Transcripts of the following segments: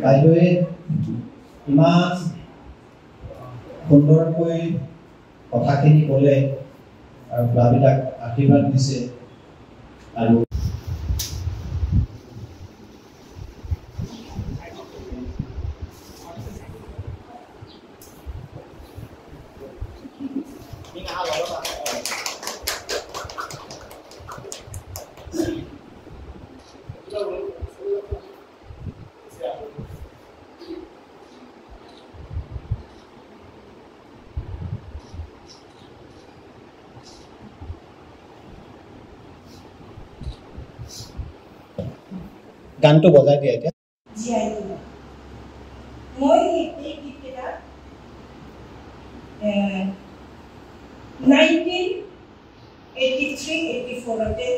বাইদেৱে ইমান সুন্দৰকৈ কথাখিনি ক'লে আৰু প্লাবিতাক আশীৰ্বাদ দিছে আৰু গানটো বজাই দিয়া। এতিয়া জীয়াই তোলা মই এই গীতকেইটা 1983-84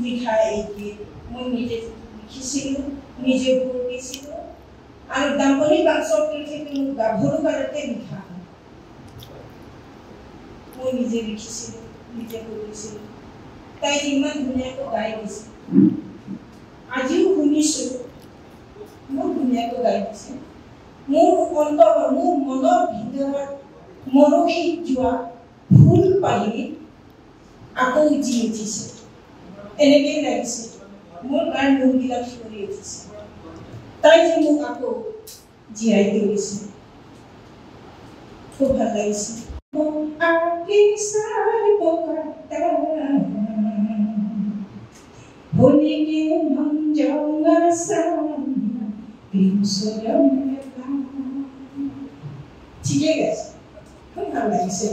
লিখা। এই গীত মই নিজে লিখিছিলোঁ, নিজে সুৰ দিছিলোঁ আৰু দাম্পলি বাংশৰ তীৰ্থটো মোৰ গাভৰু কালতে লিখা। মই নিজে লিখিছিলোঁ, নিজে সুৰ দিছিলোঁ। তাই ইমান ধুনীয়াকৈ গাই দিছে, আজিও শুনিছোঁ, বহুত ধুনীয়াকৈ গাই দিছে। মোৰ অন্তৰৰ, মোৰ মনৰ ভিতৰত মৰহি যোৱা ফুল পাহি আকৌ জি উঠিছে, এনেকেই লাগিছে। মোৰ গাৰ নোমবিলাক শিয়ৰি উঠিছে। তাই যে মোক আকৌ জীয়াই তুলিছে, খুব ভাল লাগিছে। ঠিকেই গাইছে, খুব ভাল লাগিছে।